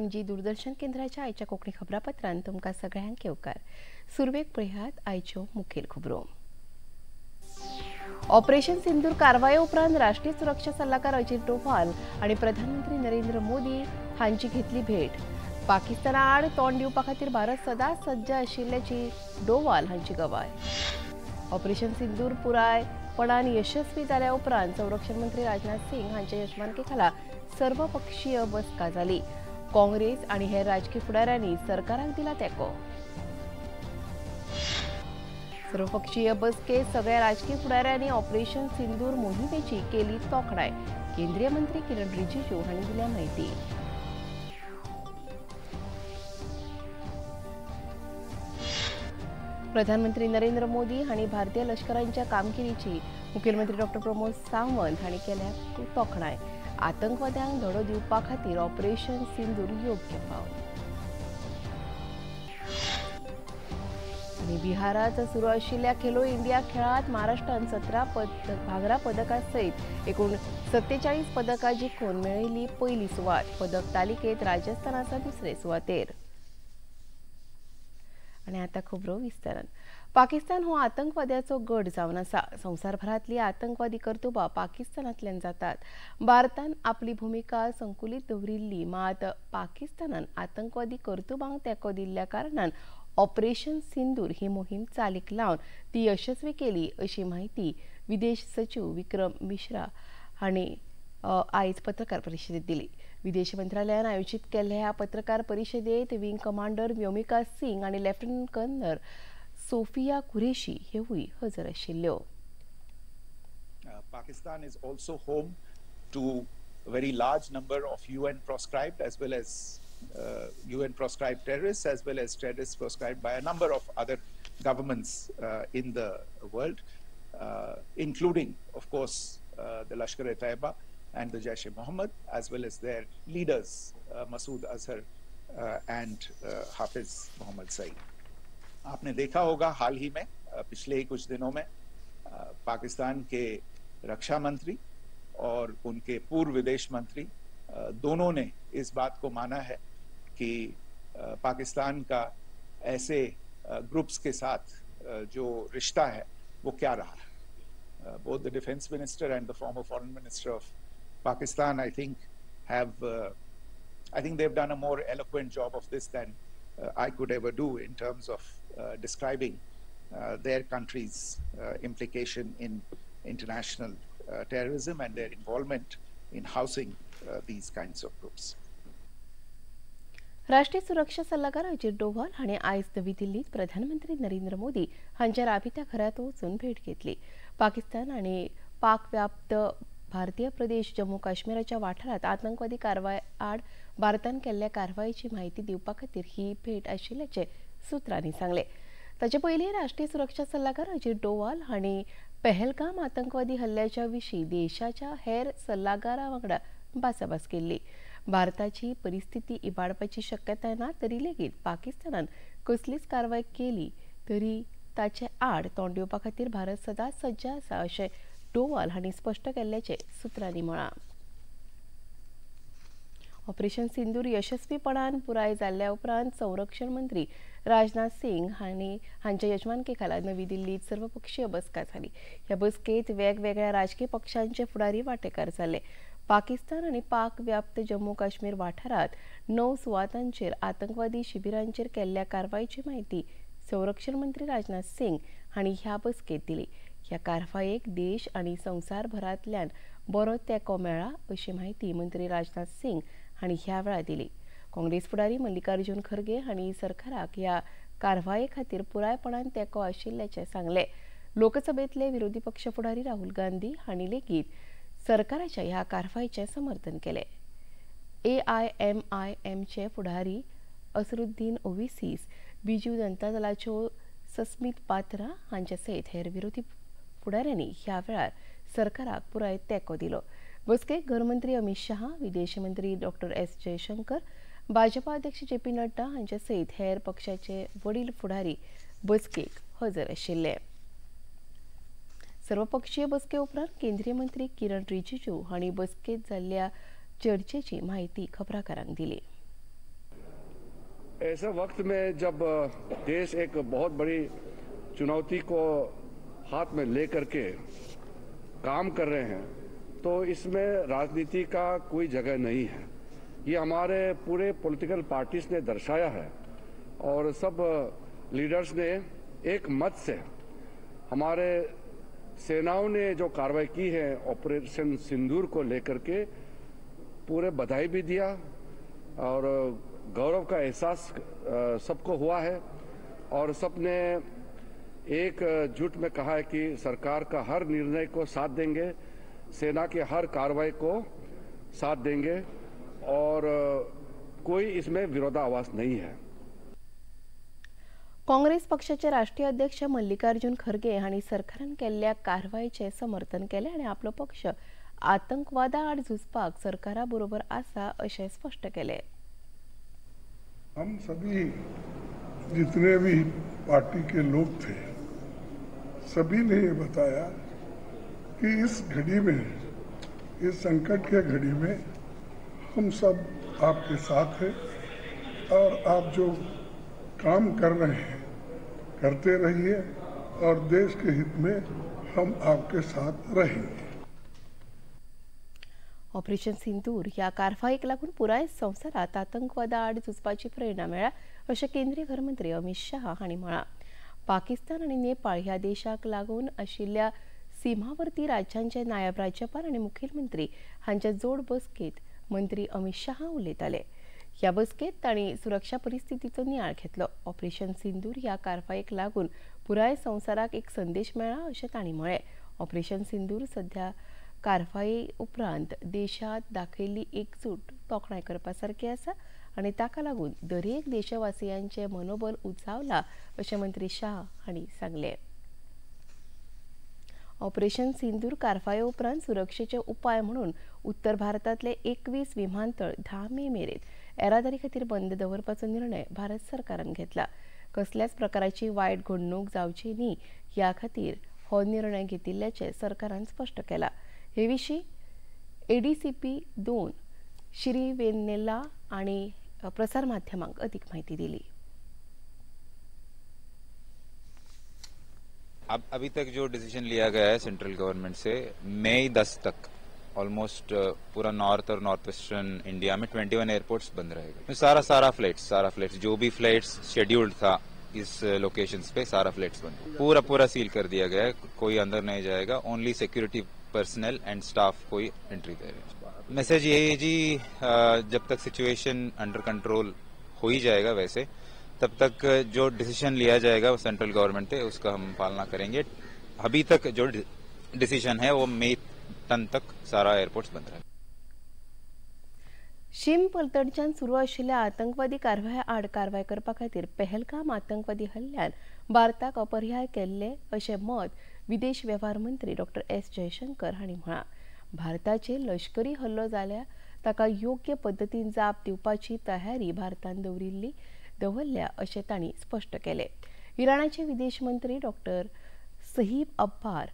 पणजी दूरदर्शन केंद्राच्या आयच्या कोंकणी खबरापत्रान तुमकां सगळ्यांक येवकार. सुरवेक पळयात आयच्यो मुखेल खबरो. ऑपरेशन सिंदूर कारवाये उपरांत राष्ट्रीय सुरक्षा सल्लागार अजित डोभाल आनी प्रधानमंत्री नरेंद्र मोदी हांची घेतली भेट. पाकिस्ताना आड तोंड दिवपा खातीर भारत सदांच सज्ज आशिल्ल्याची डोवाल हांची गवाय. ऑपरेशन सिंदूर पुरायपणान यशस्वी जाल्या उपरांत संरक्षण मंत्री राजनाथ सिंग हांच्या यजमानके खाला सर्वपक्षीय बसका जाली. काँग्रेस आनी हेर राजकी फुडाऱ्यांनी सरकाराक दिला तेंको. सर्वपक्षीय बसकेत सगळ्या राजकी फुडाऱ्यांनी ऑपरेशन सिंदूर मोहिमेची केली तोखणाय. केंद्रीय मंत्री किरण रिजिजू हांणी दिल्या म्हायती. प्रधानमंत्री नरेंद्र मोदी हांणी भारतीय लष्करांच्या कामगिरीची मुखेलमंत्री डॉक्टर प्रमोद सावंत हांणी केल्या तोखणाय. आतंकवाद्यांक धडो दिवपा खातीर ऑपरेशन सिंदूर योग्य पावल. आनी बिहारांत सुरू आशिल्ल्या खेलो इंडिया खेळांत महाराष्ट्रान 17 भांगरा पदकां सयत एकूण 47 पदकां जिखून मेळयली पयली सुवात. पदक तालिकेंत राजस्थान आसा दुसरे सुवातेर. आनी आतां खबरो विस्तारान. पाकिस्तान हो आतंकवाद्याचो गट जावन आसा. संवसारभरांतली आतंकवादी कर्तुबां पाकिस्तानांतल्यान जातात. भारतान आपली भुमिका संकुलीत दवरिल्ली, मात पाकिस्तानान आतंकवादी कर्तुबांक तेंको दिल्ल्या कारणान ऑपरेशन सिंदूर ही मोहीम चालीक लावन ती यशस्वी केली अशी म्हायती विदेश सचिव विक्रम मिश्रा हांणी आयज पत्रकार परिशदेत दिली. विदेश मंत्रालयान आयोजीत केल्ल्या ह्या पत्रकार परिशदेत विंग कमांडर व्योमिका सिंग आनी लेफ्टनंट कर्नल सोफिया कुरेशी हेवूय हजर आशिल्ल्यो. Pakistan is also home to a very large number of UN proscribed as well as UN proscribed terrorists, as well as terrorists proscribed by a number of other governments in the world, including, of course, the Lashkar-e-Taiba and the Jaish-e-Mohammed, as well as their leaders, Masood Azhar and Hafiz Mohammad Saeed. आपने देखा होगा हाल ही में पिछले ही कुछ दिनों में Pakistan K रक्षा मंत्री और उनके पूर्व विदेश मंत्री दोनों ने इस बात को माना है कि पाकिस्तान का ऐसे ग्रुप्स के साथ जो रिश्ता है वो क्या रहा है. Both the defense minister and the former foreign minister of Pakistan, I think, have I think they've done a more eloquent job of this than I could ever do in terms of describing their country's implication in international terrorism and their involvement in housing these kinds of groups. राष्ट्रीय सुरक्षा सल्लागार अजित डोभाल हांणी आयज नवी दिल्लीत प्रधानमंत्री नरेंद्र मोदी हांच्या राबित्या घरांत वचून भेट घेतली. पाकिस्तान आनी पाकव्याप्त भारतीय प्रदेश जम्मू काश्मीराच्या वाठारांत आतंकवादी कारवाय आड भारतान केल्ल्या कारवायेची म्हायती दिवपा खातीर ही भेट आशिल्ल्याचें सुत्रांनी सांगलें. ताचे पयलीं राष्ट्रीय सुरक्षा सल्लागार अजित डोवाल हांणी पहलगाम आतंकवादी हल्ल्याच्या विशीं देशाच्या हेर सल्लागारां वांगडा भासाभास केल्ली. भारताची परिस्थिती इबाडपाची शक्यताय ना तरी लेगीत पाकिस्तानान कसलीच कारवाय केली तरी ताचे आड तोंड दिवपा खातीर भारत सदांच सज्ज आसा अशें डोवाल हांणी स्पश्ट केल्ल्याचें सुत्रांनी म्हळां. ऑपरेशन सिंदूर यशस्वीपणान पुराय जाल्ल्या उपरांत संरक्षण मंत्री राजनाथ सिंग हांणी हांच्या यजमानके खाला नवी दिल्लीत सर्वपक्षीय बसका जाली. ह्या बसकेत वेगवेगळ्या राजकीय पक्षांचे फुडारी वांटेकार जाले. पाकिस्तान आनी पाक व्याप्त जम्मू काश्मीर वाठारांत 9 सुवातांचेर आतंकवादी शिबिरांचेर केल्ल्या कारवायेची म्हायती संरक्षण मंत्री राजनाथ सिंग हांणी ह्या बसकेत दिली. ह्या कारवायेक देश आनी संवसारभरांतल्यान बरो तेंको मेळ्ळा अशी म्हायती मंत्री राजनाथ सिंग हांणी ह्या वेळार दिली. काँग्रेस फुडारी मल्लिकार्जुन खरगे हांणी सरकाराक ह्या कारवाये खातीर पुरायपणान तेंको आशिल्ल्याचें सांगलें. लोकसभेंतले विरोधी पक्ष फुडारी राहुल गांधी हांणी लेगीत सरकाराच्या ह्या कारवायेचें समर्थन केलें. AIMIMचे फुडारी असरुद्दीन ओवेसीस, बीजू जनता दलाच्यो सस्मित पात्रा हांचे सयत हेर विरोधी फुडाऱ्यांनी ह्या वेळार सरकाराक पुराय तेंको दिलो. बसकेक घरमंत्री अमित शहा, विदेश मंत्री डॉक्टर एस जयशंकर, भाजपा अध्यक्ष जे पी नड्डा हांचे सयत हेर पक्षाचे वडील फुडारी बसकेक हजर आशिल्ले. सर्वपक्षीय बसके उपरांत केंद्रीय मंत्री किरण रिजिजू हांणी बसकेत जाल्ल्या चर्चेची माहिती खबराकारांक दिली. ऐसे वक्त में जब देश एक बहुत बड़ी चुनौती को हाथ में लेकर के काम कर रहे हैं, तो इसमें राजनीति का कोई जगह नहीं है। ये हमारे पूरे पॉलिटिकल पार्टीज ने दर्शाया है और सब लीडर्स ने एक मत से हमारे सेनाओं ने जो कार्रवाई की है ऑपरेशन सिंदूर को लेकर के पूरे बधाई भी दिया और गौरव का एहसास सबको हुआ है और सबने एक जुट में कहा है कि सरकार का हर निर्णय को साथ देंगे, सेना के हर कार्रवाई को साथ देंगे और कोई इसमें विरोधाभास नहीं है। काँग्रेस पक्षाचे राष्ट्रीय अध्यक्ष मल्लिकार्जुन खरगे हांणी सरकारान केल्ल्या कारवायचें समर्थन केलें आनी आपलो पक्ष आतंकवादा आड झुजपाक सरकारा बरोबर आसा अशें स्पश्ट केलें। हम सभी जितने भी पार्टी के लोग थे सभी ने ये बताया कि इस घड़ी में, इस संकट के घड़ी में हम सब आपके साथ हैं और आप जो काम कर रहे हैं करते रहिए और देश के हित में हम आपके साथ रहेंगे। ऑपरेशन सिंदूर ह्या कारवायेक लागून पुराय संवसारांत आतंकवादा आड झुजपाची प्रेरणा मेळ्ळ्या अशें केंद्रीय घरमंत्री अमित शाह हांणी म्हळां। पाकिस्तान आनी नेपाळ ह्या देशाक लागून आशिल्ल्या सीमावर्ती राज्यांचे नायब राज्यपाल आनी मुखेलमंत्री हांच्या जोड बसकेंत मंत्री अमित शाह उलयताले। ह्या बसकेंत तांणी सुरक्षा परिस्थितीचो नियाळ घेतलो। ऑपरेशन सिंदूर ह्या कारवायेक लागून पुराय संवसाराक एक संदेश मेळ्ळा अशें तांणी म्हळें। ऑपरेशन सिंदूर सध्या कारवाये उपरांत देशांत दाखयल्ली एकजूट तोखणाय करपा सारकी आसा आनी ताका लागून दरेक देशवासियांचें मनोबल उंचावलां अशें मंत्री शाह हांणी सांगलें। ऑपरेशन सिंदूर कारवाये उपरांत सुरक्षेचे उपाय म्हणून उत्तर भारतांतले 21 विमानतळ 10 मे मेरेन येरादारी खातीर बंद दवरपाचो निर्णय भारत सरकारान घेतला। कसल्याच प्रकाराची वायट घडणूक जावची न्ही ह्या खातीर हो निर्णय घेतिल्ल्याचें सरकारान स्पश्ट केलां। हे विशीं एडीसीपी 2 श्री वेन्नेला आनी प्रसार माध्यमांक अधिक माहिती दिली। अब अभी तक जो डिसीजन लिया गया है सेंट्रल गवर्नमेंट से, मई 10 तक ऑलमोस्ट पूरा नॉर्थ और नॉर्थ वेस्टर्न इंडिया में 21 एयरपोर्ट्स बंद रहेगा। सारा फ्लाइट्स जो भी फ्लाइट्स शेड्यूल्ड था इस लोकेशंस पे सारा फ्लाइट्स बंद, पूरा सील कर दिया गया है, कोई अंदर नहीं जाएगा, only security personnel and staff को ही एंट्री दे रहे हैं। मैसेज यही है जी, जब तक सिचुएशन अंडर कंट्रोल हो ही जाएगा वैसे तब तक जो डिसीजन लिया जाएगा वो सेंट्रल गवर्नमेंट है उसका हम पालना करेंगे। अभी तक जो डिसीजन है वो मई 10 तक सारा एयरपोर्ट्स बंद रहेगा। शीम पलतडच्यान सुरू आशिल्ल्या आतंकवादी कारवाये आड कारवाय करपा खातीर पहलगाम आतंकवादी हल्ल्यान भारताक अपर्याय केल्ले अशें मत विदेश वेव्हार मंत्री डॉक्टर एस जयशंकर हांणी म्हळां। भारताचेर लश्करी हल्लो जाल्यार ताका योग्य पद्दतीन जाप दिवपाची तयारी भारतान दवरल्या अशें तांणी स्पश्ट केलें। इराणाचे विदेश मंत्री डॉक्टर सहीब अब्बार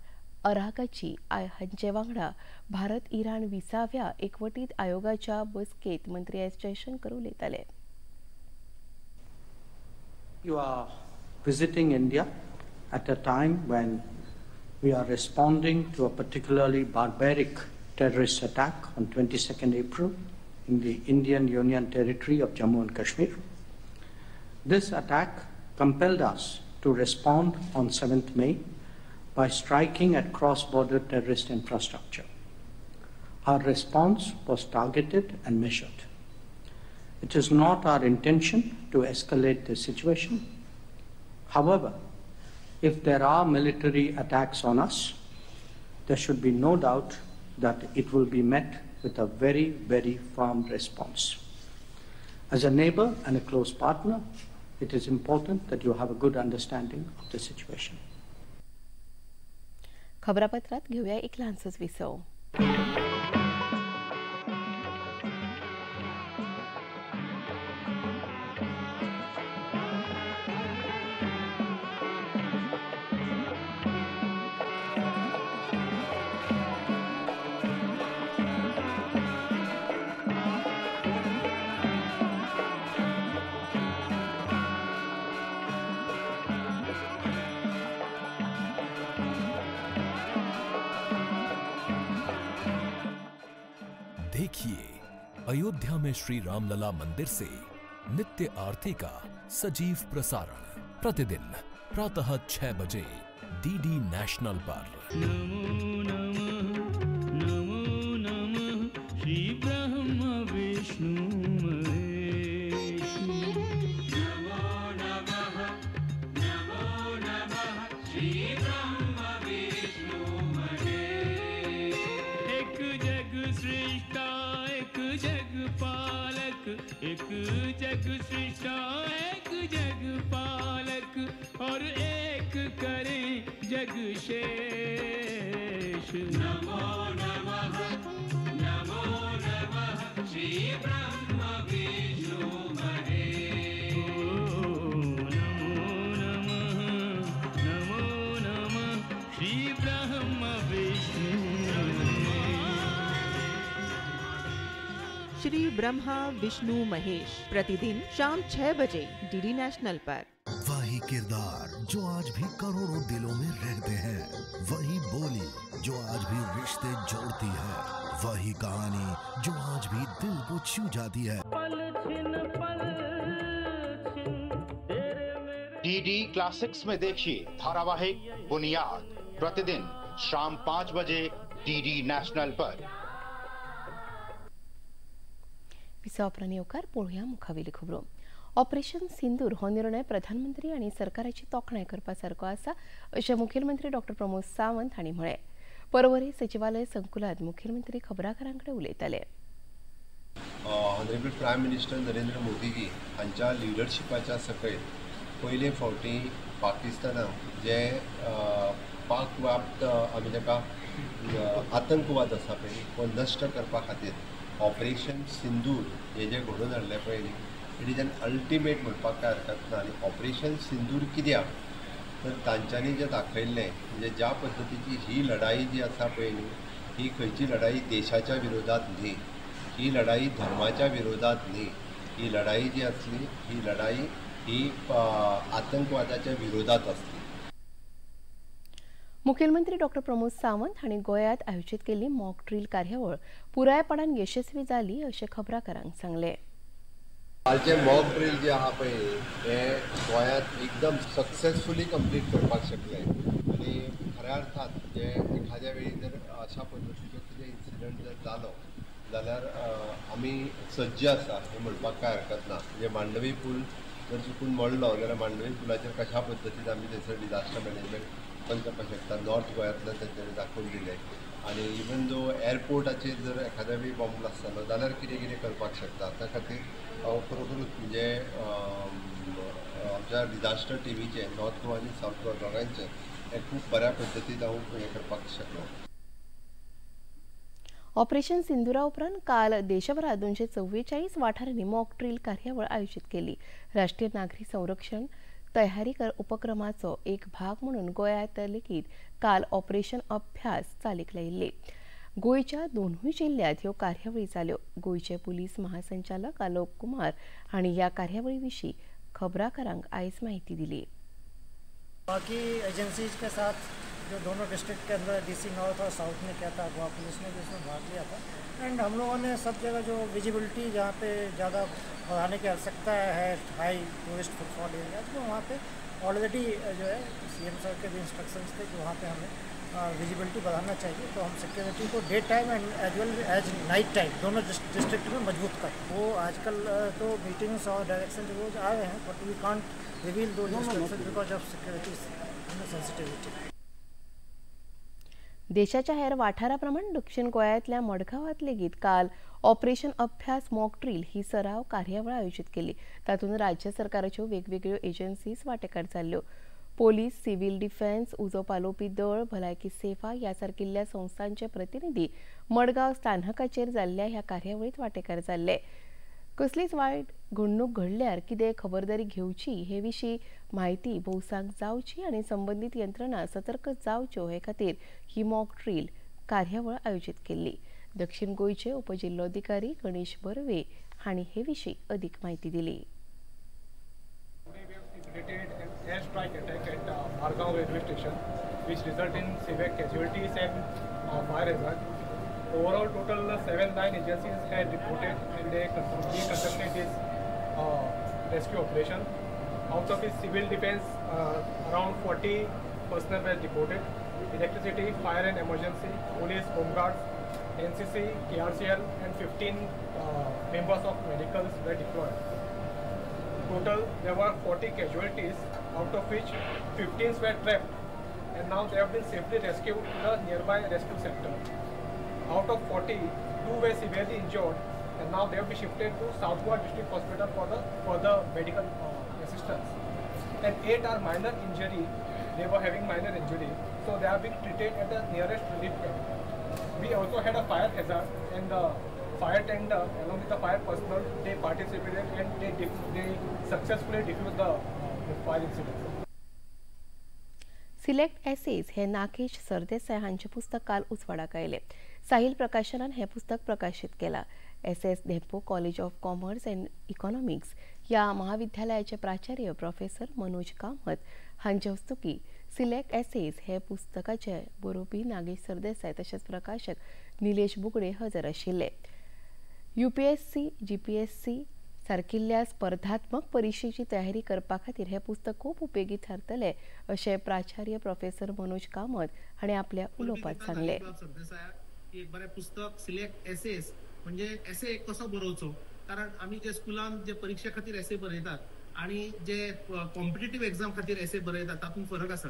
अरागाची हांचे वांगडा भारत इराण 20व्या एकवटीत आयोगाच्या बसकेंत मंत्री एस जयशंकर उलयताले। You are visiting India at a time when we are responding to a particularly barbaric terrorist attack on 22nd April in the Indian Union territory of Jammu and Kashmir. This attack compelled us to respond on 7th May by striking at cross-border terrorist infrastructure. Our response was targeted and measured. It is not our intention to escalate the situation. However, if there are military attacks on us, there should be no doubt that it will be met with a very, very firm response. As a neighbor and a close partner, it is important that you have a good understanding of the situation. खबरापत्रात घेऊया एक लहानसंच विसव। देखिए अयोध्या में श्री रामलला मंदिर से नित्य आरती का सजीव प्रसारण प्रतिदिन प्रातः 6 बजे डीडी नेशनल पर। नमो नमः नमो नमः श्री ब्रह्म विष्णु महेश। नमो नमः नमो नमः श्री ब्रह्म विष्णु महेश। एक जग सृष्टा एक जग पालक, एक जग सृष्टा एक जग पालक, और एक करें जग शेष। नमो नमः नमो नमः श्री ब्रह्म विष्णु महेश। नमो नमः नमो नमः श्री ब्रह्म विष्णु। श्री ब्रह्मा विष्णु महेश प्रतिदिन शाम 6 बजे डीडी नेशनल पर। वही किरदार जो आज भी करोड़ों दिलों में रहते हैं, वही बोली जो आज भी रिश्ते जोड़ती है, वही कहानी जो आज भी दिल को छू जाती है। डीडी क्लासिक्स में देखिए धारावाहिक बुनियाद प्रतिदिन शाम 5 बजे डीडी नेशनल पर। विसवा उपरांत येवकार पळोवया मुखावेली खबरो। ऑपरेशन सिंदूर हो निर्णय प्रधानमंत्री आनी सरकाराची तोखणाय करपा सारको आसा अशें मुखेलमंत्री डॉक्टर प्रमोद सावंत हांणी म्हळें। परवरी सचिवालय संकुलांत मुखेलमंत्री खबराकारां कडेन उलयताले। Honourable prime minister Narendra Modiji हांच्या लिडरशिपाच्या सकयल पयले फावटी पाकिस्तानाक जे पाक व्याप्त आमी ताका आतंकवाद आसा पळय तो नश्ट करपा खातीर ऑपरेशन सिंदूर हे जे घडोवन हाडलें पळय न्ही, it is an ultimate म्हणपाक कांय हरकत ना। आनी ऑपरेशन सिंदूर कित्याक तर तांच्यांनी जें दाखयल्लें म्हणजे ज्या पद्दतीची ही लढाई जी आसा पळय न्ही, ही खंयची लढाई देशाच्या विरोधात न्ही, ही लढाई धर्माच्या विरोधात न्ही, ही लढाई जी आसली ही लढाई ही आतंकवादाच्या विरोधात आसली। मुखेलमंत्री डॉक्टर प्रमोद सावंत हांणी गोंयांत आयोजीत केल्ली मॉक ड्रील कार्यावळ पुरायपणान यशस्वी जाली अशें खबराकारांक सांगलें। कालचें मॉक ड्रील जे आहा पळय हें गोंयांत एकदम सक्सेसफुली कंप्लीट करपाक शकले आनी खऱ्या अर्थात जे एखाद्या वेळी जर अशा पद्दतीचो कितें इन्सिडंट जर जालो जाल्यार आमी सज्ज आसा हें म्हणपाक कांय हरकत ना। म्हणजे मांडवी पूल जर चुकून मोडलो जाल्यार मांडवी पुलाचेर कशा पद्दतीन आमी थंयसर डिजास्टर मॅनेजमेंट पण करपाक शकता नॉर्थ गोंयांतल्यान तेंच्यांनी दाखोवन दिलें। आनी इवन दो एअरपोर्टाचेर जर एखाद्या वेळी बॉम्ब ब्लास्ट जालो जाल्यार कितें कितें करपाक शकता, त्या खातीर हांव खरोखरूच म्हणजे आमच्या डिजास्टर टिमीचें नॉर्थ गोवा आनी सावथ गोवा दोगांयचें हें खूब बऱ्या पद्दतीन हांव हें करपाक शकलो। ऑपरेशन सिंदुरा उपरांत काल देशभरात 244 वाठारांनी मॉक ड्रील कार्यावळ आयोजीत केली। राष्ट्रीय नागरी संरक्षण तयारी उपक्रमाचो एक भाग म्हणून गोंयांत लेगीत काल ऑपरेशन अभ्यास चालीक लायिल्ले। गोंयच्या दोनूय जिल्ल्यांत ह्यो कार्यावळी जाल्यो। गोंयचे पुलीस महासंचालक आलोक कुमार हांणी ह्या कार्यावळी विशीं खबराकारांक आयज माहिती दिली। बाकी एजेंसीज के साथ जो दोनों डिस्ट्रिक्ट के अंदर डीसी नॉर्थ और साउथ ने किया था, गोवा पुलिस ने भी इसमें भाग लिया था। एंड हम लोगों ने सब जगह जो विजिबिलिटी जहाँ पे ज़्यादा बढ़ाने की आवश्यकता है, हाई टूरिस्ट फुटफॉल एरिया, तो वहाँ पे ऑलरेडी जो है सीएम सर के भी इंस्ट्रक्शंस थे कि वहाँ पे हमें विजिबिलिटी बढ़ाना चाहिए। तो हम सिक्योरिटी को day time and as well as night time दोनों डिस्ट्रिक्ट में मजबूत कर। वो आजकल तो मीटिंग्स और डायरेक्शन रोज आ रहे हैं, but we can't reveal those instructions because of security sensitivity. देशाच्या हेर वाठारा प्रमाण दक्षिण गोंयांतल्या मडगांवांत लेगीत काल ऑपरेशन अभ्यास मॉक ड्रील ही सराव कार्यावळ आयोजीत केली। तातूंत राज्य सरकाराच्यो वेगवेगळ्यो एजन्सीज वांटेकार जाल्ल्यो। पोलीस, सिव्हिल डिफेन्स, उजो पालोवपी दळ, भलायकी सेवा ह्या सारकिल्ल्या संस्थांचे प्रतिनिधी मडगांव स्थानकाचेर जाल्ल्या ह्या कार्यावळींत वांटेकार जाल्ले। कसलीच वायट घडणूक घडल्यार कितें खबरदारी घेवची हे विशीं म्हायती भौसाक जावची आनी संबंदीत यंत्रणा सतर्क जावच्यो हे खातीर ही मॉक ड्रील कार्यावळ आयोजीत केल्ली। दक्षिण गोंयचे उपजिल्लोधिकारी गणेश बर्वे हांणी हे विशीं अदीक म्हायती दिली। Overall total 7-9 agencies had reported and they conducted this rescue operation. Out of this civil defense, around 40 personnel were deported. Electricity, fire and emergency, police, home guards, NCC, KRCL and 15 members of medicals were deployed. Total there were 40 casualties, out of which 15 were trapped and now they have been safely rescued to the nearby rescue center. Out of 40, 2 were severely injured and now they have been shifted to South Goa District Hospital for the further medical assistance. And 8 are minor injury, they were having minor injury, so they are being treated at the nearest relief camp. We also had a fire hazard and the fire tender along with the fire personnel, they participated and they successfully diffused the fire incident. Select essays हे नागेश सरदेसाय हांचें पुस्तक काल उजवाडाक आयलें. साहिल प्रकाशनान हें पुस्तक प्रकाशीत केलां. S S Dempo college of commerce and economics ह्या महाविद्यालयाचे प्राचार्य प्रोफेसर मनोज कामत हांचे हस्तुकीं सिलेक्ट एसेज हे पुस्तकाचे बरोवपी नागेश सरदेसाय तशेंच प्रकाशक निलेश बुगडे हजर आशिल्ले. यूपीएससी, जीपीएससी सारकिल्ल्या स्पर्धात्मक परिक्षेची तयारी करपा खातीर हें पुस्तक खूब उपेगी थारतलें अशें प्राचार्य प्रोफेसर मनोज कामत हांणी आपल्या उलोवपांत सांगलें. एक बरें पुस्तक सिलेक्ट एसेस म्हणजे एसे कसो बरोवचो, कारण आमी जे स्कुलान जे परिक्षे खातीर एसे बरयतात आनी जे कॉम्पिटेटीव एग्जाम खातीर एसे बरयतात तातूंत फरक आसा.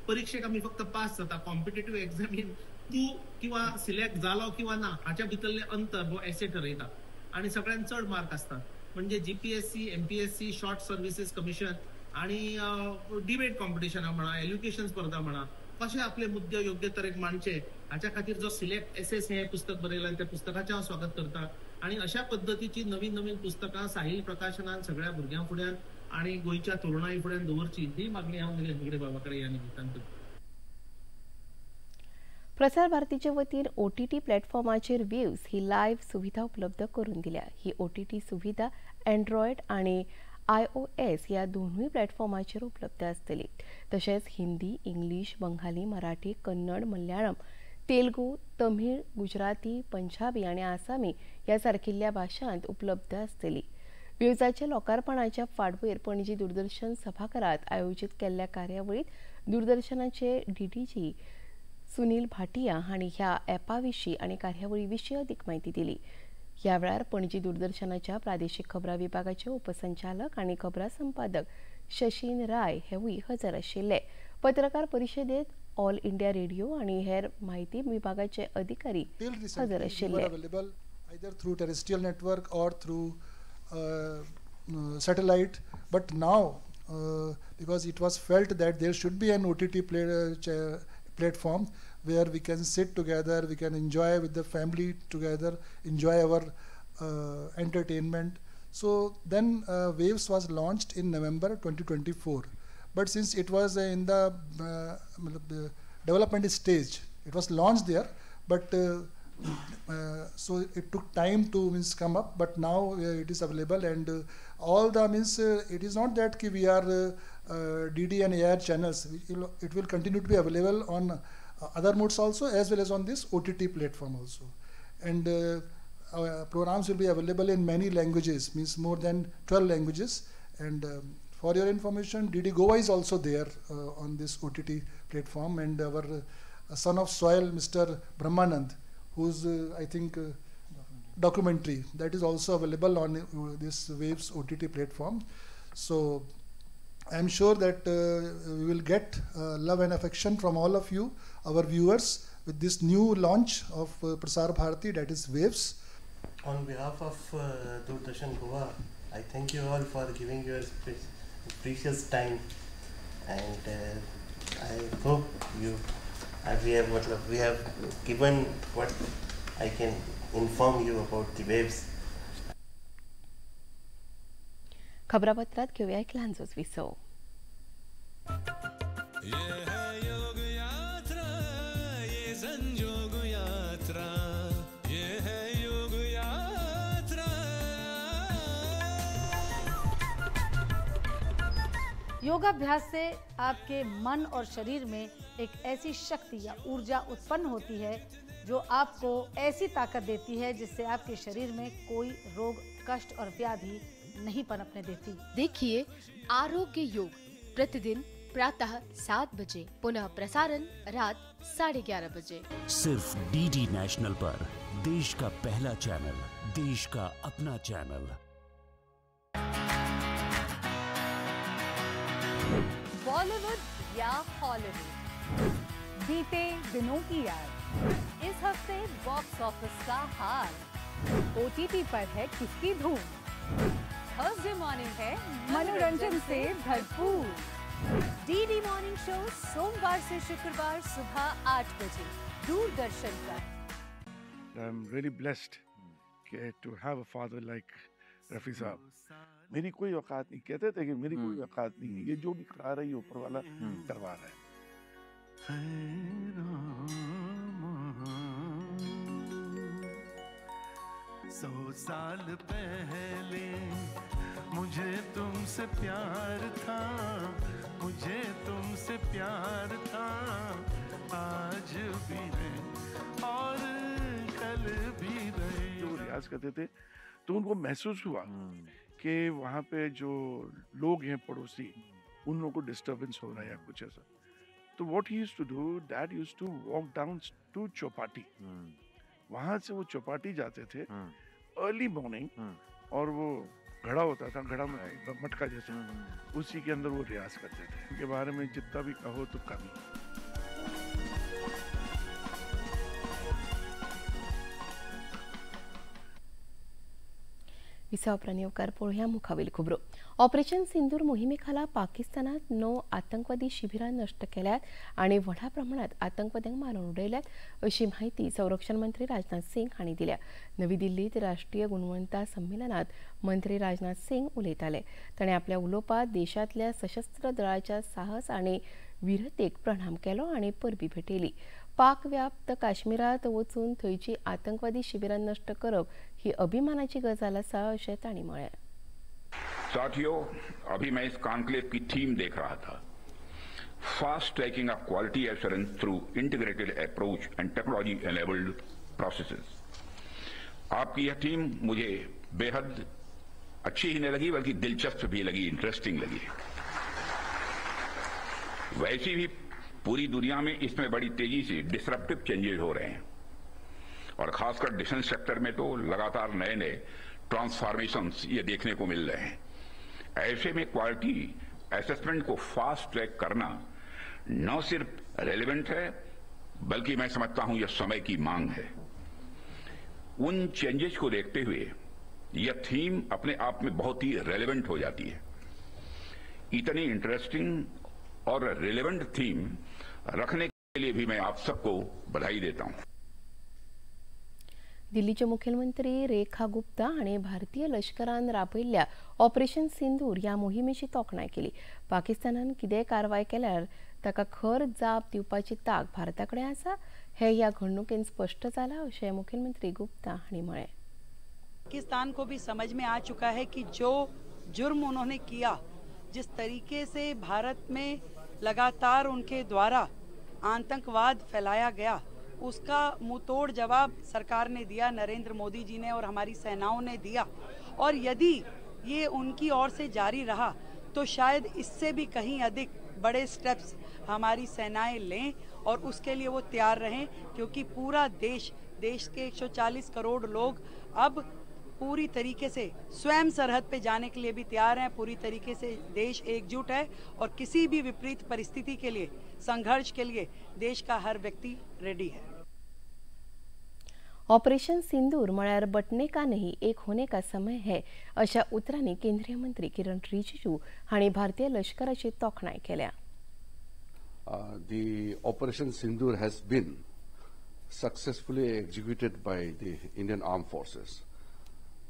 परिक्षेक आमी फक्त पास जाता, कॉम्पिटेटीव एग्जामीन तूं किंवा सिलेक्ट जालो किंवा ना हाच्या भितरलें अंतर हो एसे ठरयता आनी सगळ्यांत चड मार्क आसता. म्हणजे GPSC, MPSC, short services commission आनी डिबेट कॉम्पिटिशनां म्हणा, एल्युकेशन स्पर्धा म्हणा, कशे आपले मुद्दे योग्य तरेन मांडचे हाच्या खातीर जो सिलेक्ट एसेस हें पुस्तक बरयलां त्या पुस्तकाचें हांव स्वागत करता. आनी अशा पद्दतीची नवीन नवीन पुस्तकां साहिल प्रकाशनान सगळ्या भुरग्यां फुड्यान आनी गोंयच्या तरुणाई फुड्यान दवरची ही मागणी हांव निलेश बुगडे बाबा कडेन ह्या निमित्तान करता. प्रसार भारतीचे वतीन ओटीटी प्लॅटफॉर्माचेर वेव्स ही लायव्ह सुविधा उपलब्ध करून दिल्या. ही ओटीटी सुविधा एन्ड्रॉयड आनी iOS ह्या दोनूय प्लॅटफॉर्माचेर उपलब्ध आसतली. तशेंच हिंदी, इंग्लीश, बंगाली, मराठी, कन्नड, मल्याळम, तेलुगू, तमिळ, गुजराती, पंजाबी आनी आसामी ह्या सारकिल्ल्या भाशांत उपलब्ध आसतली. वेव्साच्या लोकार्पणाच्या फाटभुंयेर पणजी दूरदर्शन सभाघरांत आयोजीत केल्ल्या कार्यावळींत दूरदर्शनाचे डीडीजी सुनील भाटिया हांणी ह्या ॲपा विशीं आनी कार्यावळी विशीं अदीक म्हायती दिली. ह्या वेळार पणजी दूरदर्शनाच्या प्रादेशीक खबरां विभागाचे उपसंचालक आनी खबरां संपादक शशीन राय हेवूय हजर आशिल्ले. पत्रकार परिशदेंत ऑल इंडिया रेडिओ आनी हेर म्हायती विभागाचे अधिकारी हजर आशिल्ले. Either through terrestrial network or through satellite, but now because it was felt that there should be an OTT platform where we can sit together, we can enjoy with the family together, enjoy our entertainment. So then Waves was launched in November 2024. But since it was in the development stage, it was launched there, but so it took time to means come up. But now it is available, and all the means it is not that ki we are DD and AR channels. It will continue to be available on other modes also, as well as on this OTT platform also. And our programs will be available in many languages, means more than 12 languages. And for your information, DD Goa is also there on this OTT platform, and our son of soil, Mr. Brahmanand, whose I think documentary that is also available on this Waves OTT platform. So I am sure that we will get love and affection from all of you, our viewers, with this new launch of Prasar Bharati, that is Waves. On behalf of Doordarshan Goa, I thank you all for giving your precious time, and I hope you we have given what I can inform you about the Waves. खबरापत्रात घेऊया एक लहानसोच विसव. ये है योग यात्रा, ये संजोग यात्रा, ये है योग यात्रा. योगाभ्यास से आपके मन और शरीर में एक ऐसी शक्ति या ऊर्जा उत्पन्न होती है जो आपको ऐसी ताकत देती है जिससे आपके शरीर में कोई रोग, कष्ट और व्याधि नहीं पनपने देती। देखिए आरोग्य योग प्रतिदिन प्रातः 7 बजे, पुनः प्रसारण रात 11:30 बजे, सिर्फ डीडी नेशनल पर। देश का पहला चैनल, देश का अपना चैनल। बॉलीवुड या हॉलीवुड, बीते दिनों की याद, इस हफ्ते बॉक्स ऑफिस का हाल, ओटीटी पर है किसकी धूम, थर्सडे मॉर्निंग है मनोरंजन से भरपूर। डीडी मॉर्निंग शो सोमवार से शुक्रवार सुबह 8 बजे दूरदर्शन पर। I am really blessed to have a father like Rafi साहब। मेरी कोई औकात नहीं, कहते थे कि मेरी कोई औकात नहीं है, ये जो भी करा रही है ऊपर वाला करवा रहा है। 100 साल पहले मुझे तुमसे प्यार था, मुझे तुमसे प्यार था, आज भी है और कल भी रहे। जो रियाज करते थे तो उनको महसूस हुआ कि वहाँ पे जो लोग हैं पड़ोसी, उन लोगों को डिस्टर्बेंस हो रहा है या कुछ ऐसा। तो what he used to do, dad used to walk down to Chowpatty. वहाँ से वो चौपाटी जाते थे अर्ली मॉर्निंग, और वो घड़ा होता था, घड़ा में मटका जैसे, उसी के अंदर वो रियाज करते थे। उनके बारे में जितना भी कहो तो कमी। विसा उपरांत येवकार पळोवया मुखावेल खबरो। ऑपरेशन सिंदूर मोहिमेखाला पाकिस्तानात 9 आतंकवादी शिबिरां नष्ट केल्यात आनी व्हडा प्रमाणात आतंकवाद्यांक मारून उडयल्यात अशी म्हायती संरक्षण मंत्री राजनाथ सिंग हांणी दिल्या। नवी दिल्लीत राष्ट्रीय गुणवत्ता संमेलनात मंत्री राजनाथ सिंग उलयताले। ताणें आपल्या उलोवपांत देशांतल्या सशस्त्र दळाच्या साहस आनी वीरतेक प्रणाम केलो आनी परबी भेटयली। पाक व्याप्त काश्मीरात वचून थंयची आतंकवादी शिबिरां नष्ट करप ही अभिमानाची गजाल आसा अशें तांणी म्हळें। साथियों, अभी मैं इस कॉन्क्लेव की थीम देख रहा था, fast tracking of quality assurance through integrated approach and technology enabled processes. आपकी यह थीम मुझे बेहद अच्छी ही नहीं लगी बल्कि दिलचस्प भी लगी, इंटरेस्टिंग लगी। वैसी भी पूरी दुनिया में इसमें बड़ी तेजी से डिसरप्टिव चेंजेस हो रहे हैं और खासकर डिफेंस सेक्टर में तो लगातार नए नए ट्रांसफॉर्मेशंस ये देखने को मिल रहे हैं। ऐसे में क्वालिटी असेसमेंट को फास्ट ट्रैक करना न सिर्फ रेलेवेंट है बल्कि मैं समझता हूं यह समय की मांग है। उन चेंजेस को देखते हुए यह थीम अपने आप में बहुत ही रेलेवेंट हो जाती है। इतनी इंटरेस्टिंग और रेलेवेंट थीम रखने के लिए भी मैं आप सबको बधाई देता हूं। दिल्लीचे मुख्यमंत्री रेखा गुप्ता हांणी भारतीय लश्करान राबयल्ल्या ऑपरेशन सिंदूर ह्या मोहिमेची तोखणाय केली। पाकिस्तानान कितेंय कारवाय केल्यार ताका खर जाप दिवपाची तांक भारता कडेन आसा हे ह्या घडणुकेन स्पश्ट जालां अशें मुख्यमंत्री गुप्ता हांणी म्हळें। पाकिस्तान को भी समझ में आ चुका है कि जो जुर्म उन्होंने किया, जिस तरीके से भारत में लगातार उनके द्वारा आतंकवाद फैलाया गया, उसका मुंहतोड़ जवाब सरकार ने दिया, नरेंद्र मोदी जी ने और हमारी सेनाओं ने दिया। और यदि ये उनकी ओर से जारी रहा तो शायद इससे भी कहीं अधिक बड़े स्टेप्स हमारी सेनाएं लें और उसके लिए वो तैयार रहें, क्योंकि पूरा देश, देश के 140 करोड़ लोग अब पूरी तरीके से स्वयं सरहद पे जाने के लिए भी तैयार हैं। पूरी तरीके से देश एकजुट है और किसी भी विपरीत परिस्थिति के लिए, संघर्ष के लिए देश का हर व्यक्ति रेडी है। ऑपरेशन सिंदूर म्हळ्यार बटने का नहीं एक होने का समय है अशा उतरांनी केंद्रीय मंत्री किरण रिजिजू हांणी भारतीय लश्कराची तोखणाय केल्या। The Operation Sindoor has been successfully executed by the Indian Armed Forces.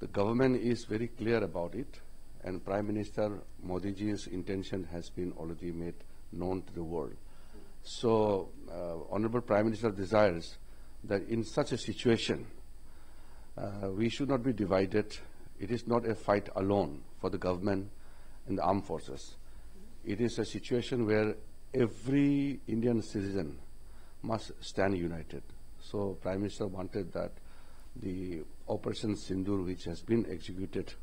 The government is very clear about it, and Prime Minister Modi ji's intention has been already made known to the world. So, Honorable Prime Minister desires that in such a situation, we should not be divided. It is not a fight alone for the government and the armed forces. It is a situation where every Indian citizen must stand united. So Prime Minister wanted that the Operation Sindoor, which has been executed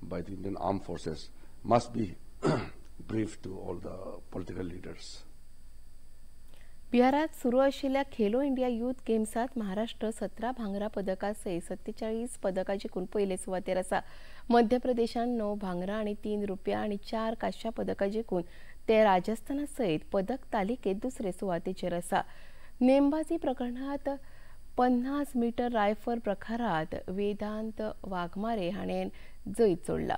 by the Indian Armed Forces, must be briefed to all the political leaders. बिहारात सुरू आशिल्ल्या Khelo India youth गेम्सात Maharashtra 17 भांगरा पदकां सयत 47 पदकां जिखून पयले सुवातेर आसा. मध्य प्रदेशान 9 भांगरा आनी 3 रुपया आनी 4 कांश्या पदकां जिखून ते राजस्थाना सयत पदक तालिकेत दुसरे सुवातेचेर आसा. नेमबाजी प्रकरणात 50 मीटर रायफल प्रकारात वेदांत वाघमारे हाणें जैत जोडला.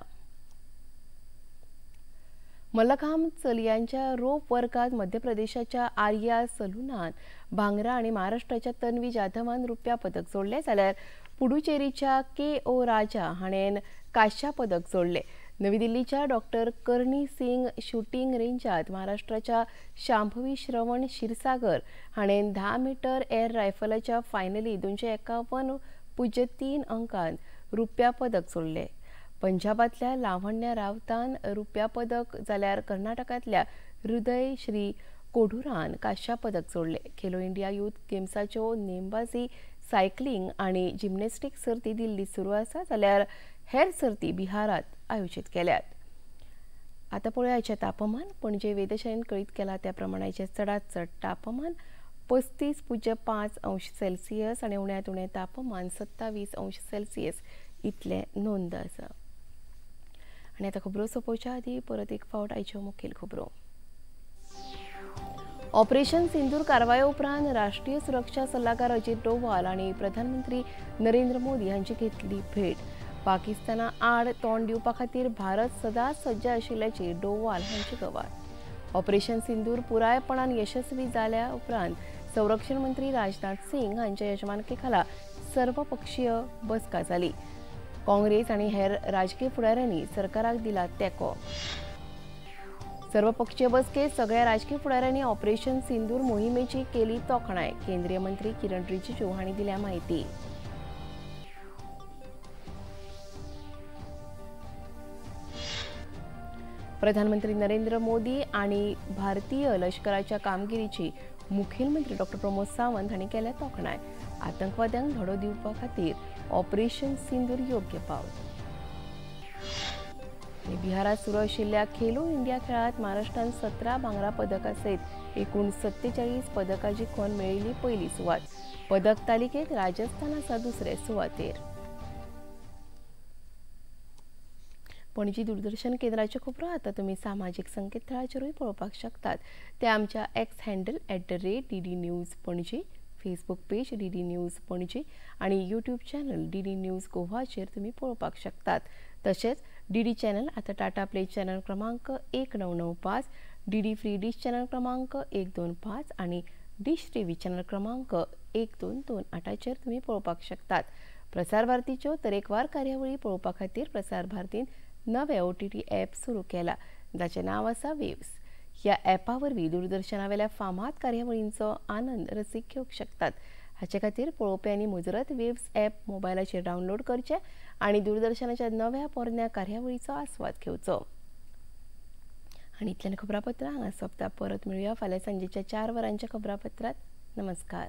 मल्लखांब चलयांच्या रोप वर्गात मध्य प्रदेशाच्या आर्या सलुनान भांगरा आनी महाराष्ट्राच्या तन्वी जाधवान रुप्या पदक जोडले, जाल्यार पुडुचेरीच्या के ओ राजा हाणें कांश्या पदक जोडले. नवी दिल्लीच्या डॉक्टर करणी सिंग शूटिंग रेंजात महाराष्ट्राच्या शांभवी श्रवण क्षीरसागर हाणें 10 मीटर एअर रायफलाच्या फायनली 251.03 अंकान रुप्या पदक जोडले. पंजाबातल्या लावण्या रावतान रुप्या पदक जाल्यार कर्नाटकांतल्या हृदय श्री कोढुरान कांश्या पदक जोडले. खेलो इंडिया यूथ गेम्साच्यो नेमबाजी, सायकलिंग आनी जिम्नॅस्टिक सर्ती दिल्लीत सुरू आसा, जाल्यार हेर सर्ती बिहारात आयोजीत केल्यात. आतां पळोवया तापमान. पणजे वेधशाळेन कळीत केला त्या प्रमाणाचें चडांत चड तापमान 35.5 अंश सेल्सियस आनी उण्यांत उणें तापमान 27 अंश सेल्सियस इतलें नोंद आसा. आनी आतां खबरो सोंपोवच्या आदी परत एक फावट आयच्यो मुखेल खबरो. ऑपरेशन सिंदूर कारवाये उपरांत राष्ट्रीय सुरक्षा सल्लागार अजित डोवाल आनी प्रधानमंत्री नरेंद्र मोदी हांची घेतली भेट. पाकिस्ताना आड तोंड दिवपा खातीर भारत सदांच सज्ज आशिल्ल्याची डोवाल हांची गवाय. ऑपरेशन सिंदूर पुरायपणान यशस्वी जाल्या उपरांत संरक्षण मंत्री राजनाथ सिंग हांच्या यजमानके खाला सर्वपक्षीय बसका जाली. काँग्रेस आनी हेर राजकीय फुडाऱ्यांनी सरकाराक दिला तेंको. सर्वपक्षीय बसकेत सगळ्या राजकीय फुडाऱ्यांनी ऑपरेशन सिंदूर मोहिमेची केली तोखणाय. केंद्रीय मंत्री किरण रिजिजू हांणी दिल्या माहिती. प्रधानमंत्री नरेंद्र मोदी आनी भारतीय लष्कराच्या कामगिरीची मुखेलमंत्री डॉक्टर प्रमोद सावंत हांणी केल्या तोखणाय. आतंकवाद्यांक धडो दिवपा खातीर ऑपरेशन सिंदूर योग्य पावल. बिहारात सुरू आशिल्ल्या खेलो इंडिया खेळात महाराष्ट्रान 17 भांगरा पदकां सयत एकूण 47 पदकां जिखून मेळिल्ली पयली सुवात. पदक तालिकेत राजस्थान आसा दुसरे सुवातेर. पणजी दूरदर्शन केंद्राच्यो खबरो आतां तुमी सामाजीक संकेतथळाचेरूय पळोवपाक शकतात. ते आमच्या X handle @DD News Panaji, Facebook page DD News Panaji आनी यूट्यूब चॅनल DD news गोवाचेर तुमी पळोवपाक शकतात. तशेंच डीडी चॅनल आतां टाटा प्ले चॅनल क्रमांक 1995, डीडी फ्री डिश चॅनल क्रमांक 125 आनी डिश टीव्ही चॅनल क्रमांक 1228चेर तुमी पळोवपाक शकतात. प्रसार भारतीच्यो तरेकवार कार्यावळी पळोवपा खातीर प्रसार भारतीन नवे OTT app सुरू केला, जाचें नांव आसा वेव्स. ह्या ॲपा वरवीं दूरदर्शनावेल्या फामाद कार्यावळींचो आनंद रसीक घेवंक शकतात. हाचे खातीर पळोवप्यांनी मुजरत वेव्स ॲप मोबायलाचेर डावनलोड करचें आनी दूरदर्शनाच्या नव्या पोरण्या कार्यावळीचो आस्वाद घेवचो. आनी इतल्यान खबरापत्रां हांगा सोंपता. परत मेळुया फाल्यां सांजेच्या 4 वरांच्या खबरापत्रांत. नमस्कार.